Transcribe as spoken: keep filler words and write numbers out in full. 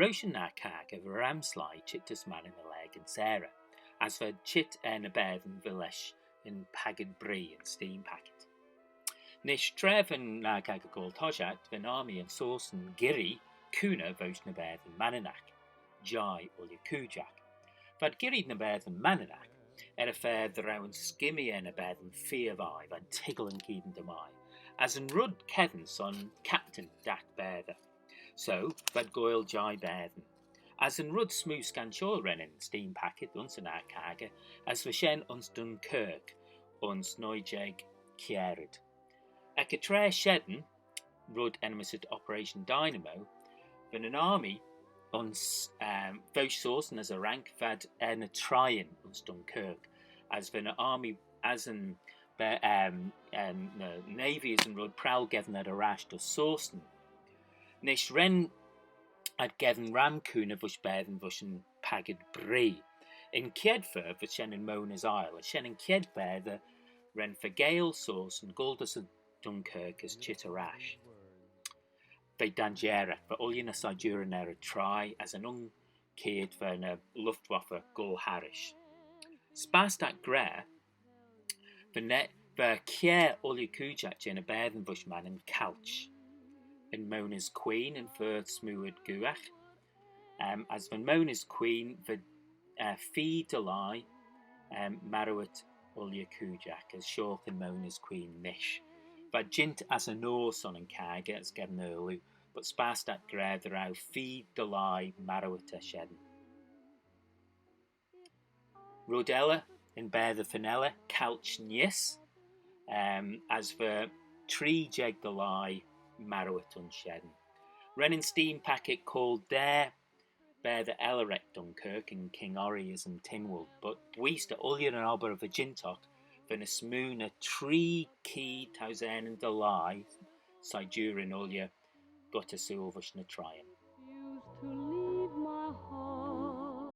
Roish yn nah caggey va ram sleih çheet as Mannin er laa gyn Sarah, as v'ad çheet er ny baatyn va lesh yn paggad bree, yn steam packet. Nish tra va'n nah caggey goll toshiaght, va'n army ayns Sostyn geearree cooney voish ny baatyn Manninagh, jeih ooilley cooidjagh. V'ad geearree ny baatyn Manninagh er y fa dy row yn skimmee er ny baatyn feer vie, v'ad toiggal yn keayn dy mie, as yn red cheddin son captan dagh baatey. So, v'ad goaill jeih baatyn. As yn red smoo scanshoil ren yn steam packet ayns yn nah caggey, as va shen ayns Dunkirk ayns nuy jeig kiarad. Ec y traa shen, red enmyssit Operation Dynamo, va'n army ayns, um, voish Sostyn as y Fraank, v'ad er ny traieyn ayns Dunkirk, as va'n army as yn, um, um, ny Navy as yn red prowal geddyn ad er-ash da Sostyn. Nish ren ad geddyn ram cooney voish baatyn voish yn paggad bree. Yn chied fer, va shen yn Mona's Isle, as shen yn chied baatey ren faagail Sostyn goll dys Dunkirk as çheet er-ash. V'eh danjeragh, va ooilley ny sidooryn er y traie as yn un cheayrt va ny Luftwaffe goll harrish. S'bastyr gra, va ne-, va kiare ooilley cooidjagh jeh ny baatyn voish Mannin caillt. Yn Mona's Queen, yn fer smoo ard-ghooagh, um, as va'n Mona's Queen va, uh, feed dy leih, um, marrooit ooilley cooidjagh, as shoh yn Mona's Queen nish. V'ad jeant as yn oyr son yn caggey as geddyn aarloo, but s'bastyr gra dy row feed dy leih marrooit er shen. Red elley, yn baatey Fenella, caillt neesht, um, as va tree jeig dy leih marrooit ayns shen. Ren yn steam packet goll daa baatey elley ec Dunkirk, yn King Orry as yn Tynwald, but bwooise da ooilley yn obbyr va jeant oc, va ny smoo na tree cheead thousane dy leih sidooryn ooilley goit ersooyl voish ny traieyn.